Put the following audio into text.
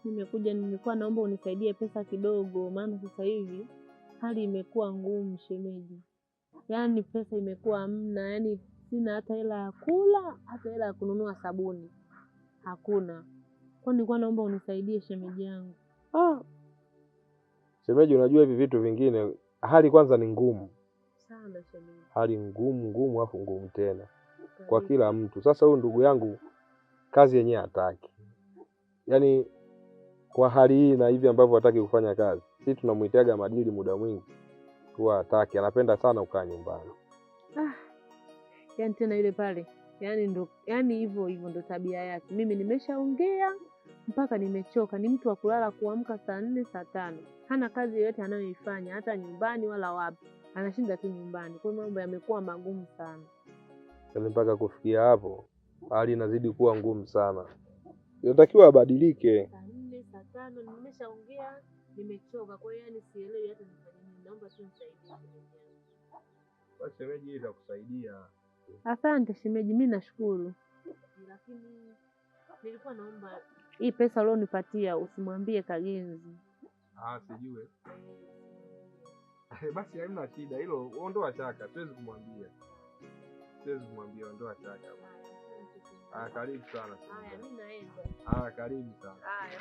Nimekuja, nilikuwa naomba unisaidie pesa kidogo, maana sasa hivi hali imekuwa ngumu shemeji. Yaani pesa imekuwa hamna, yaani sina hata hela ya kula, hata hela ya kununua sabuni hakuna. Kwa nilikuwa naomba unisaidie shemeji yangu. Ah. Shemeji, unajua hivi vitu vingine, hali kwanza ni ngumu sana shemeji. Hali ngumu ngumu, afu ngumu tena kwa kila mtu. Sasa huyu ndugu yangu kazi yenyewe hataki, yaani kwa hali hii na hivi ambavyo hataki kufanya kazi, sisi tunamuitaga madili muda mwingi huwa hataki, anapenda sana kukaa nyumbani. Ah, yaani tena yule pale, yaani ndo, yaani hivyo hivyo ndo tabia yake. Mimi nimeshaongea mpaka nimechoka. Ni mtu wa kulala kuamka saa 4 saa 5, hana kazi yoyote anayoifanya hata nyumbani wala wapi, anashinda tu nyumbani. Kwa hiyo mambo yamekuwa magumu sana. Yaani mpaka kufikia hapo hali inazidi kuwa ngumu sana, inatakiwa abadilike. Saa 4 saa 5 nimeshaongea, nimechoka. Kwa hiyo yani sielewi hata nifanye nini. Naomba tu nisaidie shemeji yangu. Shemeji, hii itakusaidia. Asante shemeji, mimi nashukuru, lakini nilikuwa naomba hii pesa ulionipatia usimwambie Kagenzi. Ah, sijui. Basi haina shida, hilo ondoa shaka, siwezi kumwambia, siwezi kumwambia, ondoa shaka. Ah, karibu sana. Haya, mimi naenda. Ah, karibu sana. Haya.